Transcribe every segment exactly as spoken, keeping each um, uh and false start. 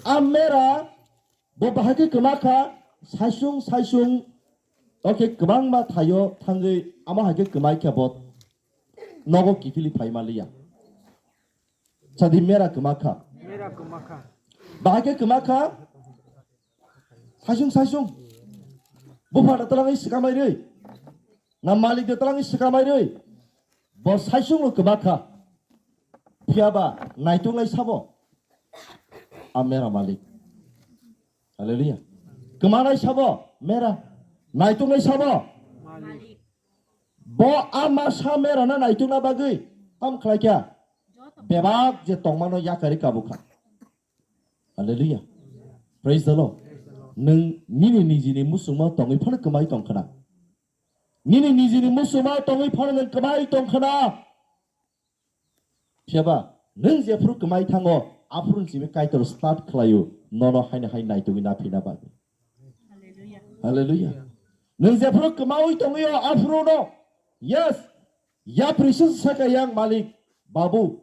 A mera bo bahai khe kwma kha, saisung saisung, o khe kwbangma thaio thangwi amo hai khe kwmai khe bo nogo kiphilwi phai manliya. Sadi mera kwma kha. Mera kwma kha. Bahai khe kwma kha. Saisung saisung. Buphano twlangwi swkamai rwi. Na malik de twlangwi swkamai rwi. Bo saisung no kwma kha. Phiya ba naitung lai sabo. A mera malik. Hallelujah. Kwmanai sabo mera. Naitung lai sabo. Bo a masa mera na naitung na bagwi. Tam khlai kya. Bebak je tongmano yakari kabu kha. Hallelujah. Praise the Lord. Nwng nini nijini musungma tongwi phano kwmai tong khna. Nini nijini musungma tongwi phano nwng kwmai tong khna. Phiya ba nwng jephru kwmai thango, aphuru ni simi Kaitor start khlaio, nono haino hai naitugwi naphina bagwi. Hallelujah. Hallelujah. Nwng jephru kwmaui tongwio, aphuru no, yes, yapri se saka yang malik, babu,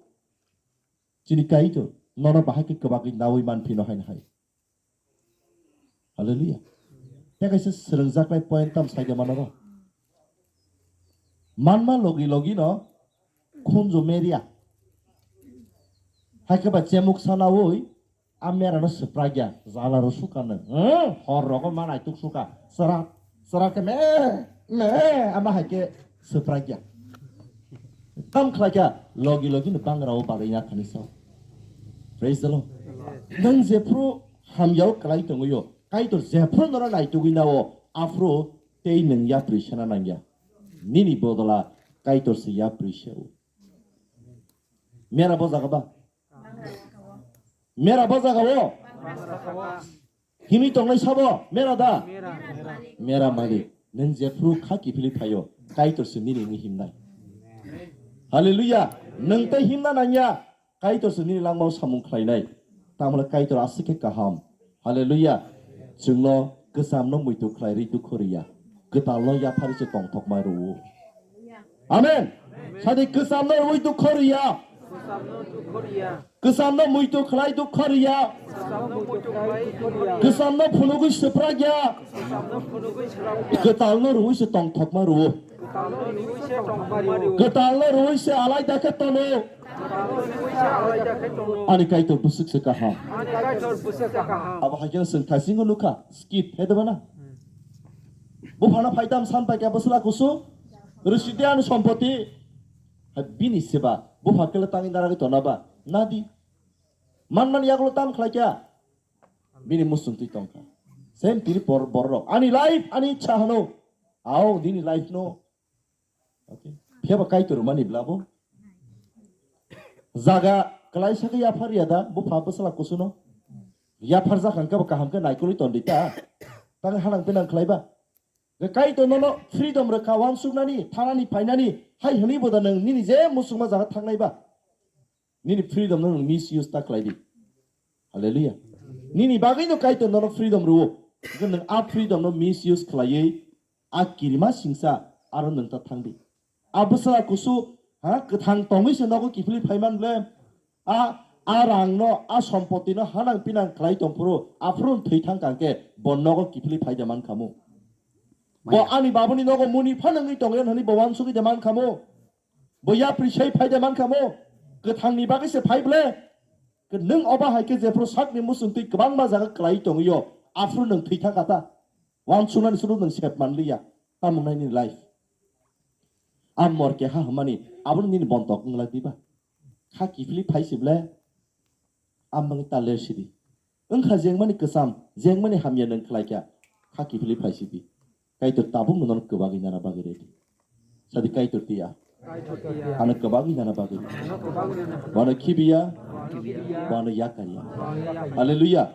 chini Kaitor, nono bahai khe kwbagwi naui manphino haino hai. Hallelujah. Tei kaisa swrwngjaknai point tam saida manaro. Manma logi logi no khunju meria. Hai khe ba chemuk sanaui a mera no swprakya, jala ro suka no. Hmm, hor rogo manai tuk suka. Sara, sara khe me, me, ama hai khe swprakya. Tam khlai kha, logi logi no bangra o bagwi ya thani sao. Praise the Lord. Nwng jephru hamyao kwlai tongwio, Kaitor jephru nono naitugwi nao, aphuru tei nwng yapri sena nangya. Nini bodola Kaitor se yapri seo. Mera bo jaga ba? Mera bo jaga o? Himwi tongnai sabo? Mera da? Mera malik. Nwng jephru kha kiphilwi phaio, Kaitor se nini wngwi himnai. Hallelujah. Nwng tei himna nangya. Kaitor se nini langmao samung khlainai. Tamole Kaitor aswk khe kaham. Hallelujah. Chwngno kwchamno muitu khlai rwi dukho rwya. Kwtalno yaphari se tongthokma rwo. Amen. Sadi kwchamno rwi dukho rwya. Kwchamno muitu khlai dukho rwya. Kwchamno phunugwi swprakya. Kwtalno rwi se tongthokma rwo. Kwtalno rwi se alaida khe tono. Ani Kaitor bwswk se kaham. Abo hai khe chwng thaisingo nukha, skit, he deba na? Buphano phaitam san paikha bwsla kusu, rwsidi ani sompoti. Hai bini seba, bupha kele tangwi naragwi tona ba? Nadi. Manmani yagulo tam khlai kha? Bini musung twi tongkha. Same tini bor-, borok. Ani life, ani ichha hano. Ao, nini life no. Okay. Phiya ba Kaitor mani bla bo. Jaga kwlaisa khe yaphar ya da, bupha bwsla kusuno. Yaphar jakha hwnkhe bo kaham khe naikolwi ton di ta. Tang hanang pinang khlai ba. Khe Kaitor nono freedom rwkha wansuknani, thanani, phainani, hai hwnwi bo da nwng nini je musungma jaga thangnai ba. Nini freedom no nwng misuse ta khlai di. Hallelujah. Nini bagwi no Kaitor nono freedom rwo. Hwnkhe nwng a freedom no misuse khlaiwi a kirima singsa aro nwng ta thang di. A bwsla kusu, ha, kwthang tongwi se nogo kiphilwi phaiman ble. A, a rang no, a sompoti no hanang pinang khlai tongphuru, aphuru thwi thang kang khe bo nogo kiphilwi phai de man khamu. Bo ani babuni nogo muni phanangwi tongya hwnwi bo wansugwi de man khamu. Bo yapri sai phai de man khamu. Kwthangni bagwi se phai ble. Ke nwng oba hai khe jephru sakni musung twi kwbangma jaga kwlai tongwio, aphuru nwng thwi thang kha ta. Wansuknani suru nwng sep manliya. Tamung nai nini life. A mor keha hwnmani, abono nini bontok wng lak diba? Kha kiphilwi phai si ble, a mangwi ta ler sidi. Wngkha jengmani kwcham, jengmani hamya nwng khlai kha, kha kiphilwi phai sidi. Kaitor tabuk nono kwbagwi nana bagwi ready. Sadi Kaitor tiya. Ano kwbagwi nana bagwi. Wano khibiya, wano yakarya. Hallelujah.